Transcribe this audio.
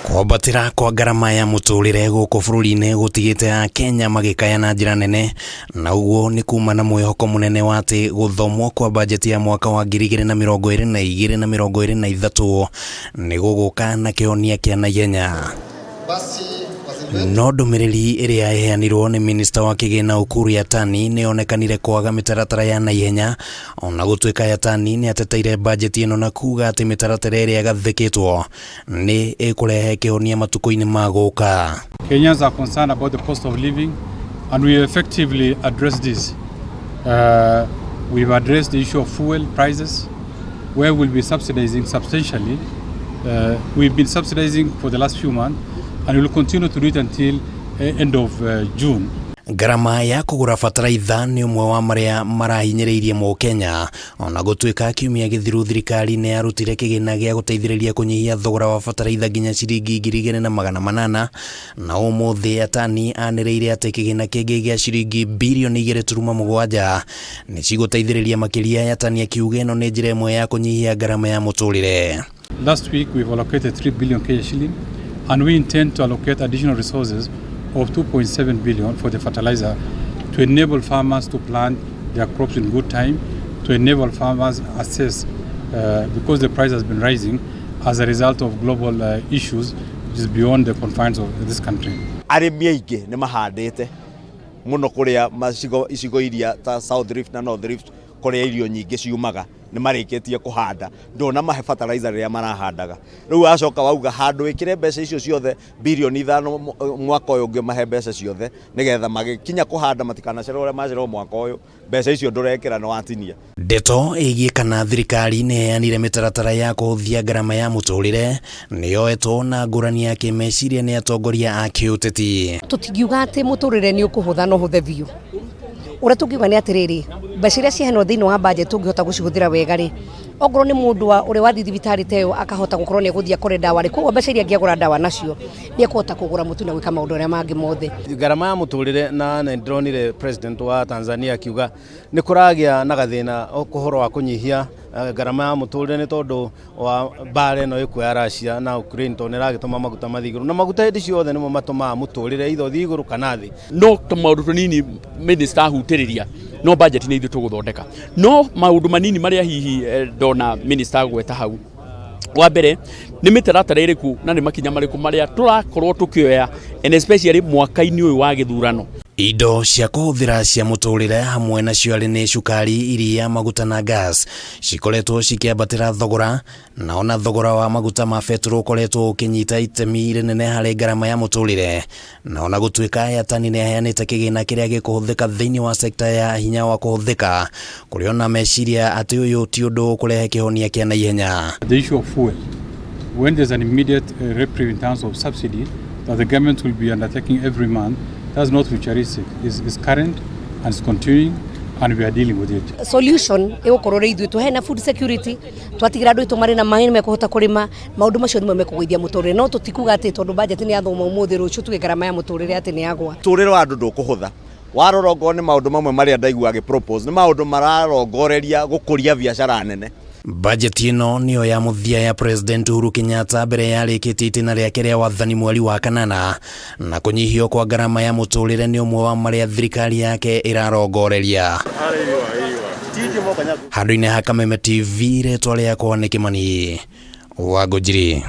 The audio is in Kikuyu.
Kwambatĩra kwa ngarama ya mũtũrĩre gũkũ bũrũri-inĩ gũtigĩte Akenya magĩkaya na njĩra nene, na ũguo nĩ kuma na mwĩhoko mũnene wa atĩ gũthomwo kwa bajeti ya mwaka wa 2022 na 23 nĩ gũgũka na kĩhonia kĩa naihenya. No ndũmĩrĩri ĩrĩa ĩheanirwo nĩ minista wa kĩgĩna Ukur Yatani nĩ yonekanire kwaga mĩtaratara ya naihenya, ona gũtuĩka Yatani nĩ ateteire bajeti ĩno na kuga atĩ mĩtaratara ĩrĩa ĩgathĩkĩtwo nĩ ĩkũrehe kĩhonia matukũ-inĩ ma gũka. Kenyans are concerned about the cost of living, and we effectively addressed this. We've addressed the issue of fuel prices, where we'll be subsidizing substantially. We've been subsidizing for the last few months, and we'll continue to do it until end of June. Ngarama ya kũgũra bataraitha nĩ ũmwe wa marĩa marahinyĩrĩirie mũkenya, ona gũtuĩka kiumia gĩthiru thirikari nĩ yarutire kĩgĩna gĩa gũteithĩrĩria kũnyihia thogora wa bataraitha nginya ciringi 2800, na ũmũthĩ Yatani anĩrĩire atĩ kĩgĩna kĩngĩ gĩa ciringi birioni 2.7 nĩ cigũteithĩrĩria makĩria. Yatani akiuga ĩno nĩ njĩra ĩmwe ya kũnyihia ngarama ya mũtũrĩre. Last week, we've allocated 3 billion Kenya shilling, and we intend to allocate additional resources of 2.7 billion for the fertilizer to enable farmers to plant their crops in good time, to enable farmers access, because the price has been rising as a result of global issues, which is beyond the confines of this country. Arĩmi aingĩ nĩ mahandĩte mũno kũrĩa macigo icigo iria ta South Rift na North Rift, kũrĩa irio nyingĩ ciumaga, nĩ marĩkĩtie kũhanda. Ndona mahe fertilizer rĩrĩa marahandaga. Rĩu wacoka wauga handũ ĩkĩre mbeca icio ciothe birioni 5, mwaka ũyũ ũngĩ mahe mbeca ciothe nĩgetha magĩkinya kũhanda matikanacererwo ũrĩa macererwo mwaka ũyũ. Mbeca icio ndũrekĩra, nĩ watinia. Ndeto ĩgiĩ kana thirikari nĩ ĩheanire mĩtaratara ya kũhũthia ngarama ya mũtũrĩre nĩ yoetwo na ngũrani ya kĩmeciria nĩ atongoria a kĩũteti. Tũtingiuga atĩ mũtũrĩre nĩ ũkũhũtha no hũthe biũ. Ũrĩa tũngiuga nĩ atĩrĩrĩ, mbeca iria ciheanwo thĩinĩ wa budget tũngĩhota gũcihũthĩra wega rĩ, okorwo nĩ mũndũ wa ũrĩa wathiĩ thibitarĩ ta ĩyo akahota gũkorwo nĩ egũthiĩ akore ndawa rĩ, koguo mbeca iria angĩagũra ndawa nacio nĩ ekũhota kũgũra mũtu na gwĩka maũndũ marĩa mangĩ mothe. Ngarama ya mũtũrĩre, na nĩ ndĩronire president wa Tanzania akiuga nĩ kũragĩa na gathĩna ũhoro wa kũnyihia ngarama ya mũtũrĩre nĩ tondũ wa mbara ĩno ĩkuo ya Russia na Ukraine, tondũ nĩ ĩragĩtũma maguta mathiĩ igũrũ, na maguta hĩndĩ ciothe nĩmo matũmaga mũtũrĩre either ũthiĩ igũrũ kana thĩ. No tũmaũndũ tũnini minister ahutĩrĩria, no budget nĩ ithuĩ tũgũthondeka, no maũndũ manini marĩa hihi ndona minister agweta hau, wa mbere nĩ mĩtaratara ĩrĩkũ na nĩ makinya marĩkũ marĩa tũrakorwo tũkĩoya, and especially mwaka-inĩ ũyũ wa gĩthurano. Indo cia kũhũthĩra cia mũtũrĩre, hamwe nacio arĩ nĩ cukari, iria, maguta na gas, cikoretwo cikĩambatĩra thogora, na ona thogora wa maguta ma betũrũ ũkoretwo ũkĩnyita itemi rĩnene harĩ ngarama ya mũtũrĩre. Na ona gũtuĩka Yatani nĩ aheanĩte kĩgĩna kĩrĩa gĩkũhũthĩka thĩinĩ wa sekta ya hinya wa kũhũthĩka, kũrĩ ona meciria atĩ ũyũ ti ũndũ ũkũrehe kĩhonia kĩa naihenya. The issue of fuel, when there's an immediate reprieve in terms of subsidy that the government will be undertaking every month, that's not futuristic. It's current and it's continuing, and we are dealing with it. Solution ĩgũkorwo rĩ ithuĩ tũheana food security, twatigĩra andũ aitũ marĩ na maĩ mekũhota kũrĩma, maũndũ macio nĩmo mekũgũithia mũtũrĩre. No tũtikuga atĩ tondũ budget nĩ yathoma ũmũthĩ, rũciũ tuge ngarama ya mũtũrĩre atĩ nĩ yagwa. Tũrĩre wa andũ ndũkũhũtha. Warora okorwo nĩ maũndũ mamwe marĩa ndaigua agĩ propose, nĩ maũndũ mararongoreria gũkũria biacara nene. Bajeti ĩno nĩyo ya mũthia ya President Uhuru Kenyatta mbere yarĩkĩtie itĩna rĩake rĩa wathani mweri wa kanana, na kũnyihio kwa ngarama ya mũtũrĩre nĩ ũmwe wa marĩa thirikari yake ĩrarongoreria. Handũ-inĩ ha Kameme TV, rĩtwa rĩakwa nĩ Kĩmani wa Ngũnjiri.